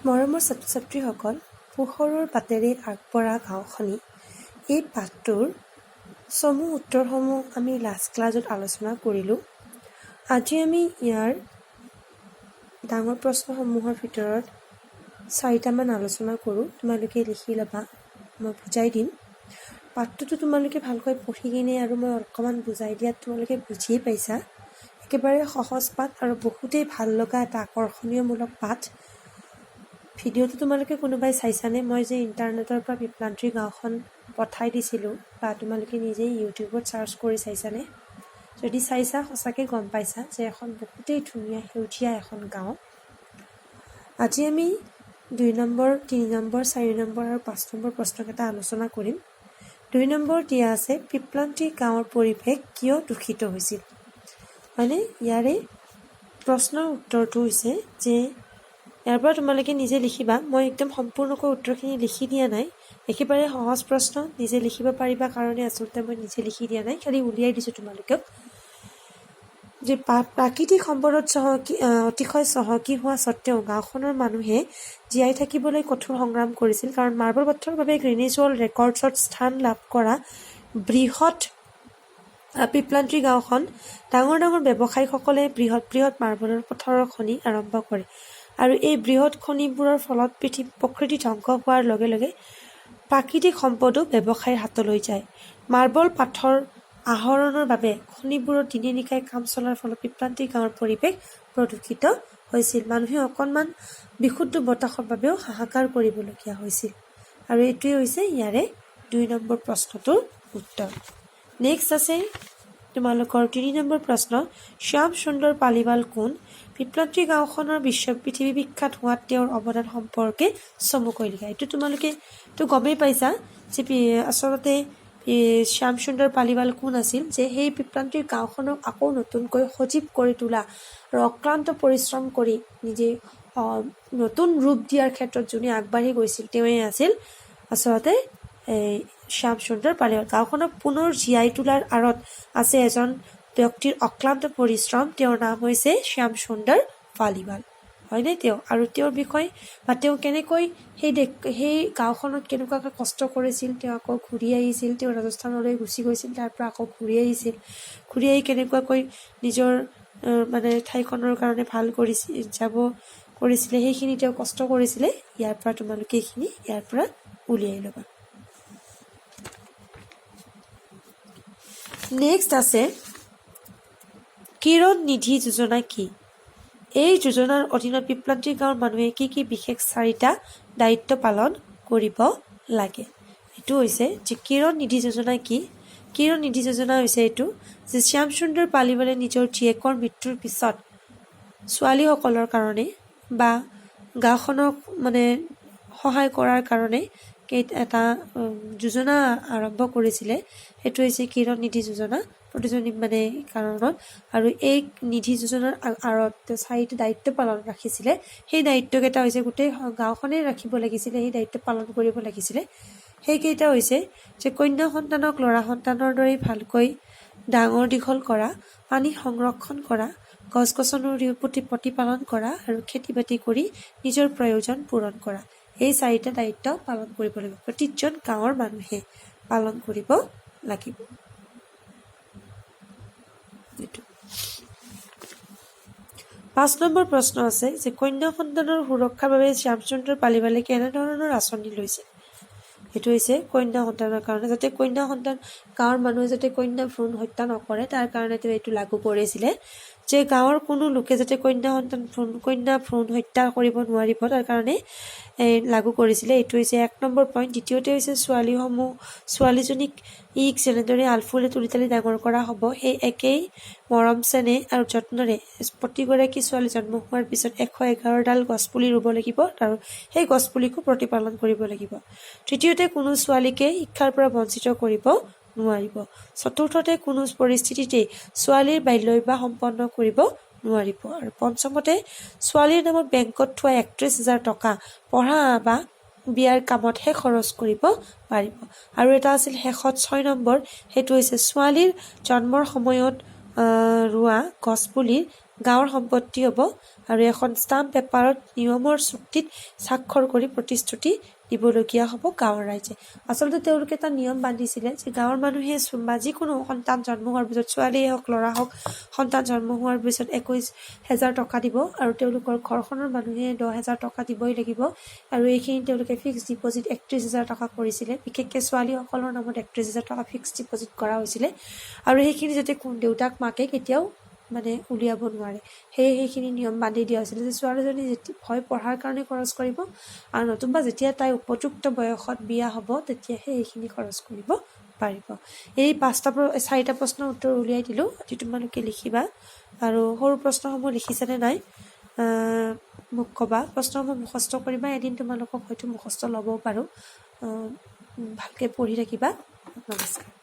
মৰমৰ ছাত্ৰ ছাত্ৰীসকল, পোহৰৰ বাটেৰে আগবঢ়া গাঁওখনি এই পাঠটোৰ চমু উত্তৰসমূহ আমি লাষ্ট ক্লাছত আলোচনা কৰিলোঁ। আজি আমি ইয়াৰ ডাঙৰ প্ৰশ্নসমূহৰ ভিতৰত চাৰিটামান আলোচনা কৰোঁ। তোমালোকে লিখি ল'বা, মই বুজাই দিম। পাঠটোতো তোমালোকে ভালকৈ পঢ়ি কিনে আৰু মই অকণমান বুজাই দিয়াত তোমালোকে বুজিয়েই পাইছা। একেবাৰে সহজ পাঠ আৰু বহুতেই ভাল লগা এটা আকৰ্ষণীয়মূলক পাঠ। ভিডিঅ'টো তোমালোকে কোনোবাই চাইছানে? মই যে ইণ্টাৰনেটৰ পৰা পিপলান্ত্ৰী গাঁওখন পঠাই দিছিলোঁ বা তোমালোকে নিজেই ইউটিউবত চাৰ্চ কৰি চাইছানে? যদি চাইছা, সঁচাকৈ গম পাইছা যে এখন বহুতেই ধুনীয়া সেউজীয়া এখন গাঁও। আজি আমি 2 নম্বৰ, 3 নম্বৰ, 4 নম্বৰ আৰু 5 নম্বৰ প্ৰশ্নকেইটা আলোচনা কৰিম। 2 নম্বৰ দিয়া আছে, পিপলান্ত্ৰী গাঁৱৰ পৰিৱেশ কিয় দূষিত হৈছিল? হয়নে? ইয়াৰে প্ৰশ্নৰ উত্তৰটো হৈছে যে ইয়াৰ পৰা তোমালোকে নিজে লিখিবা। মই একদম সম্পূৰ্ণকৈ উত্তৰখিনি লিখি দিয়া নাই। একেবাৰে সহজ প্ৰশ্ন, নিজে লিখিব পাৰিবা কাৰণে আচলতে মই নিজে লিখি দিয়া নাই, খালি উলিয়াই দিছোঁ তোমালোকক যে প্ৰাকৃতিক সম্পদত অতিশয় চহকী হোৱা স্বত্তেও গাঁওখনৰ মানুহে জীয়াই থাকিবলৈ কঠোৰ সংগ্ৰাম কৰিছিল। কাৰণ মাৰ্বল পাথৰৰ বাবে গ্ৰীনিজ ৱৰ্ল্ড ৰেকৰ্ডছত স্থান লাভ কৰা বৃহৎ পিপলান্ত্ৰী গাঁওখন ডাঙৰ ডাঙৰ ব্যৱসায়ীসকলে বৃহৎ বৃহৎ মাৰ্বলৰ পথৰৰ খনি আৰম্ভ কৰে আৰু এই বৃহৎ খনিবোৰৰ ফলত প্ৰকৃতি ধ্বংস হোৱাৰ লগে লগে প্ৰাকৃতিক সম্পদো ব্যৱসায়ীৰ হাতলৈ যায়। মাৰ্বল পাথৰ আহৰণৰ বাবে খনিবোৰত দিনে নিশাই কাম চলাৰ ফলত পিপলান্ত্ৰী গাঁৱৰ পৰিৱেশ প্ৰদূষিত হৈছিল। মানুহে অকণমান বিশুদ্ধ বতাহৰ বাবেও হাহাকাৰ কৰিবলগীয়া হৈছিল। আৰু এইটোৱে হৈছে ইয়াৰে 2 নম্বৰ প্ৰশ্নটোৰ উত্তৰ। নেক্সট আছে তোমালোকৰ 3 নম্বৰ প্ৰশ্ন, শ্যাম সুন্দৰ পালিৱাল কোন? পিপলান্ত্ৰী গাঁওখনৰ বিশ্ব পৃথিৱী বিখ্যাত হোৱাত তেওঁৰ অৱদান সম্পৰ্কে চমুকৈ লিখা। এইটো তোমালোকে তো গমেই পাইছা যে আচলতে শ্যাম সুন্দৰ পালিৱাল কোন আছিল, যে সেই পিপলান্ত্ৰী গাঁওখনক আকৌ নতুনকৈ সজীৱ কৰি তোলা আৰু অক্লান্ত পৰিশ্ৰম কৰি নিজে নতুন ৰূপ দিয়াৰ ক্ষেত্ৰত যোনে আগবাঢ়ি গৈছিল, তেওঁৱেই আছিল আচলতে এই শ্যাম সুন্দৰ পালিৱাল। গাঁওখনক পুনৰ জীয়াই তোলাৰ আঁৰত আছে এজন ব্যক্তিৰ অক্লান্ত পৰিশ্ৰম। তেওঁৰ নাম হৈছে শ্যাম সুন্দৰ পালিৱাল, হয়নে? তেওঁ আৰু তেওঁৰ বিষয়ে বা তেওঁ কেনেকৈ সেই গাঁওখনত কেনেকুৱাকৈ কষ্ট কৰিছিল, তেওঁ আকৌ ঘূৰি আহিছিল, তেওঁ ৰাজস্থানলৈ গুচি গৈছিল, তাৰ পৰা আকৌ ঘূৰি আহিছিল, ঘূৰি আহি কেনেকুৱাকৈ নিজৰ মানে ঠাইখনৰ কাৰণে ভাল কৰিছিল, যাব কৰিছিলে, সেইখিনি তেওঁ কষ্ট কৰিছিলে। ইয়াৰ পৰা তোমালোকে এইখিনি ইয়াৰ পৰা উলিয়াই ল'বা। নেক্সট আছে, কিৰণ নিধি যোজনা কি? এই যোজনাৰ অধীনত পিপলান্ত্ৰী গাঁৱৰ মানুহে কি কি বিশেষ চাৰিটা দায়িত্ব পালন কৰিব লাগে? এইটো হৈছে যে কিৰণ নিধি যোজনা কি? কিৰণ নিধি যোজনা হৈছে এইটো যে শ্যামসুন্দৰ পালিৱালে নিজৰ জীয়েকৰ মৃত্যুৰ পিছত ছোৱালীসকলৰ কাৰণে বা গাঁওখনক মানে সহায় কৰাৰ কাৰণে এটা যোজনা আৰম্ভ কৰিছিলে। সেইটো হৈছে কিৰণ নিধি যোজনা, প্ৰতিজনী মানে কাৰণত। আৰু এই নিধি যোজনাৰ আঁৰত তেওঁ চাৰিটা দায়িত্ব পালন ৰাখিছিলে। সেই দায়িত্বকেইটা হৈছে গোটেই গাঁওখনেই ৰাখিব লাগিছিলে, সেই দায়িত্ব পালন কৰিব লাগিছিলে। সেইকেইটা হৈছে যে কন্যা সন্তানক ল'ৰা সন্তানৰ দৰেই ভালকৈ ডাঙৰ দীঘল কৰা, পানী সংৰক্ষণ কৰা, গছ গছনিৰ প্ৰতি প্ৰতিপালন কৰা আৰু খেতি বাতি কৰি নিজৰ প্ৰয়োজন পূৰণ কৰা। এই চাৰিটা দায়িত্ব পালন কৰিব লাগিব, প্ৰতিজন গাঁৱৰ মানুহে পালন কৰিব লাগিব। এইটো 5 নম্বৰ প্ৰশ্ন আছে যে কন্যা সন্তানৰ সুৰক্ষাৰ বাবে শ্যামচন্দ্ৰ পালিৱালে কেনেধৰণৰ আঁচনি লৈছিল? সেইটো হৈছে কন্যা সন্তানৰ কাৰণে, যাতে কন্যা সন্তান গাঁৱৰ মানুহে যাতে কন্যা ভ্ৰূণ হত্যা নকৰে, তাৰ কাৰণে তেওঁ এইটো লাগু কৰিছিলে যে গাঁৱৰ কোনো লোকে যাতে কন্যা ভ্ৰূণ হত্যা কৰিব নোৱাৰিব, তাৰ কাৰণে এই লাগু কৰিছিলে। এইটো হৈছে 1 নম্বৰ পইণ্ট। দ্বিতীয়তে হৈছে ছোৱালীজনীক ইক যেনেদৰে আলফুলে তুলি তালি ডাঙৰ কৰা হ'ব, সেই একেই মৰম চেনেহ আৰু যত্নৰে প্ৰতিগৰাকী ছোৱালী জন্ম হোৱাৰ পিছত 111ডাল গছপুলি ৰুব লাগিব আৰু সেই গছপুলিকো প্ৰতিপালন কৰিব লাগিব। তৃতীয়তে, কোনো ছোৱালীকে শিক্ষাৰ পৰা বঞ্চিত কৰিব নোৱাৰিব। চতুৰ্থতে, কোনো পৰিস্থিতিতেই ছোৱালীৰ বাল্য বিবাহ সম্পন্ন কৰিব নোৱাৰিব। আৰু পঞ্চমতে, ছোৱালীৰ নামত বেংকত থোৱা 31,000 টকা পঢ়া বা বিয়াৰ কামতহে খৰচ কৰিব পাৰিব। আৰু এটা আছিল শেষত 6 নম্বৰ, সেইটো হৈছে ছোৱালীৰ জন্মৰ সময়ত ৰোৱা গছপুলিৰ গাঁৱৰ সম্পত্তি হ'ব আৰু এখন ষ্টাম্প পেপাৰত নিয়মৰ চুক্তিত স্বাক্ষৰ কৰি প্ৰতিশ্ৰুতি দিবলগীয়া হ'ব গাঁৱৰ ৰাইজে। আচলতে তেওঁলোকে এটা নিয়ম বান্ধিছিলে যে গাঁৱৰ মানুহে বা যিকোনো সন্তান জন্ম হোৱাৰ পিছত, ছোৱালীয়ে হওক, ল'ৰা হওক, সন্তান জন্ম হোৱাৰ পিছত 21,000 টকা দিব আৰু তেওঁলোকৰ ঘৰখনৰ মানুহে 10,000 টকা দিবই লাগিব। আৰু এইখিনি তেওঁলোকে ফিক্সড ডিপ'জিট 31,000 টকা কৰিছিলে। বিশেষকৈ ছোৱালীসকলৰ নামত 31,000 টকা ফিক্সড ডিপ'জিট কৰা হৈছিলে আৰু সেইখিনি যাতে দেউতাক মাকে কেতিয়াও মানে উলিয়াব নোৱাৰে, সেয়ে সেইখিনি নিয়ম বান্ধি দিয়া হৈছিলে যে ছোৱালীজনী যেতিয়া হয় পঢ়াৰ কাৰণে খৰচ কৰিব আৰু নতুবা যেতিয়া তাই উপযুক্ত বয়সত বিয়া হ'ব, তেতিয়াহে সেইখিনি খৰচ কৰিব পাৰিব। এই পাঁচটা, চাৰিটা প্ৰশ্নৰ উত্তৰ উলিয়াই দিলোঁ। আজি তোমালোকে লিখিবা। আৰু সৰু প্ৰশ্নসমূহ লিখিছানে নাই মোক ক'বা। প্ৰশ্নসমূহ মুখস্থ কৰিবা। এদিন তোমালোকক হয়তো মুখস্থ ল'বও পাৰোঁ। ভালকৈ পঢ়ি থাকিবা। নমস্কাৰ।